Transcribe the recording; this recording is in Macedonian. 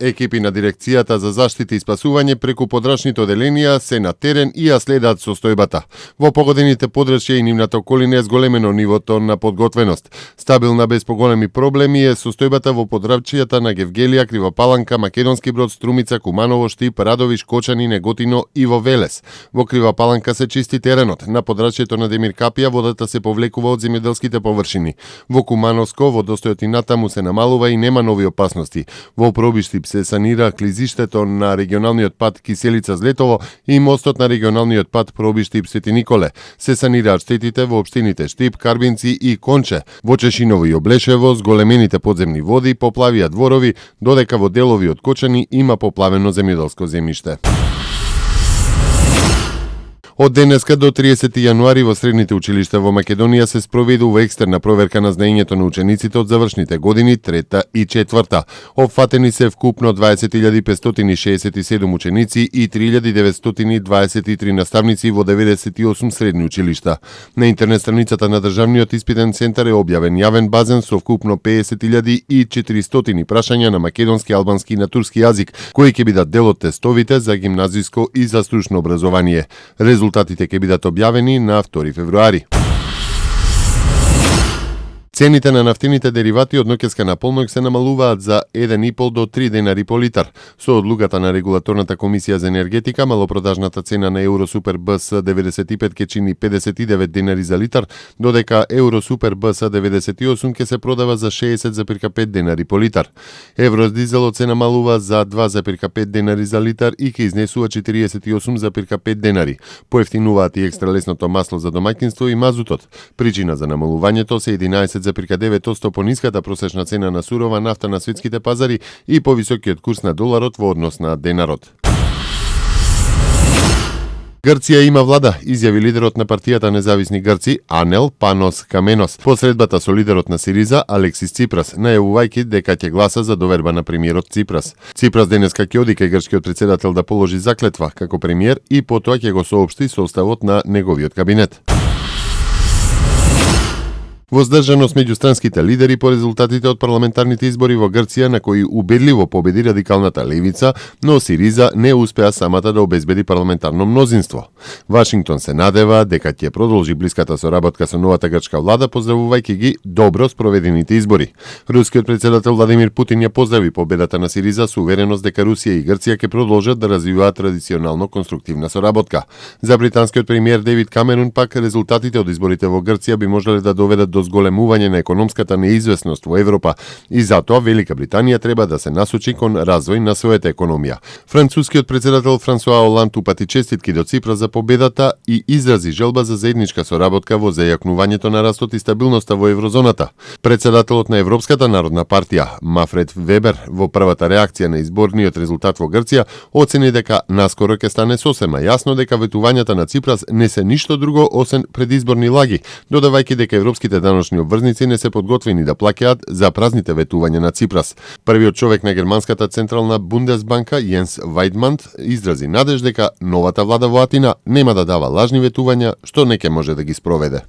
Екипи на дирекцијата за заштита и спасување преку подрачните оделенија се на терен и ја следат состојбата. Во погодените подрачја и нивната околина е зголемено нивото на подготвеност. Стабилна без поголеми проблеми е состојбата во подрачјата на Гевгелија, Крива Паланка, Македонски Брод, Струмица, Куманово, Штип, Радовиш, Кочани, Неготино и во Велес. Во Крива Паланка се чисти теренот. На подрачјето на Демир Капија водата се повлекува од земјоделските површини. Во Кумановско водостојот и натаму се намалува и нема нови опасности. Во Пробиштип се санира клизиштето на регионалниот пат Киселица-Злетово и мостот на регионалниот пат Пробиштип-Свети Николе. Се санираат штетите во општините Штип, Карбинци и Конче. Во Чешиново и Облешево зголемените подземни води поплавија дворови, додека во делови од Кочани има поплавено земјоделско земјиште. Од денеска до 30 јануари во средните училишта во Македонија се спроведува екстерна проверка на знаењето на учениците од завршните години, трета и четврта. Опфатени се вкупно 20.567 ученици и 3.923 наставници во 98 средни училишта. На интернет страницата на Државниот испитен центар е објавен јавен базен со вкупно 50.400 прашања на македонски, албански и на турски јазик, кои ќе бидат дел од тестовите за гимназиско и за стручно образование. Резултатите ќе бидат објавени на 2 февруари. Цените на нафтините деривати од ноќеска на полнок се намалуваат за 1,5 до 3 денари по литар. Со одлуката на Регулаторната комисија за енергетика, малопродажната цена на Евросупер БС 95 ќе чини 59 денари за литар, додека Евросупер БС 98 ќе се продава за 60,5 денари по литар. Евродизелот се намалува за 2,5 денари за литар и ќе изнесува 48,5 денари. Поевтинуваат и екстралесното масло за домаќинство и мазутот. Причина за намалувањето се 11,9% пониската просечна цена на сурова нафта на светските пазари и повисокиот курс на доларот во однос на денарот. Грција има влада, изјави лидерот на партијата Независни Грци, Анел Панос Каменос, по средбата со лидерот на Сириза, Алексис Ципрас, најавувајќи дека ќе гласа за доверба на премиерот Ципрас. Ципрас денеска ќе оди кај грчкиот претседател да положи заклетва како премиер и потоа ќе го соопшти составот на неговиот кабинет. Воздржаност меѓу странските лидери по резултатите од парламентарните избори во Грција, на кои убедливо победи радикалната левица, но Сириза не успеа самата да обезбеди парламентарно мнозинство. Вашингтон се надева дека ќе продолжи блиската соработка со новата грчка влада, поздравувајќи ги добро спроведените избори. Рускиот претседател Владимир Путин ја поздрави победата на Сириза со увереност дека Русија и Грција ќе продолжат да развиваат традиционално конструктивна соработка. За британскиот премиер Девид Камерун пак резултатите од изборите во Грција би можеле да доведат до зголемување на економската неизвестност во Европа и затоа Велика Британија треба да се насочи кон развој на својата економија. Францускиот претседател Франсуа Оланд упати честитки до Ципрас за победата и изрази желба за заедничка соработка во зајакнувањето на растот и стабилноста во еврозоната. Претседателот на Европската народна партија Манфред Вебер во првата реакција на изборниот резултат во Грција оцени дека наскоро ќе стане сосема јасно дека ветувањата на Ципрас не се ништо друго освен предизборни лаги, додавајќи дека европските даночни обврзници не се подготвени да плаќаат за празните ветувања на Ципрас. Првиот човек на германската централна Бундесбанка, Јенс Вајдмант, изрази надеж дека новата влада во Атина нема да дава лажни ветувања што не ќе може да ги спроведе.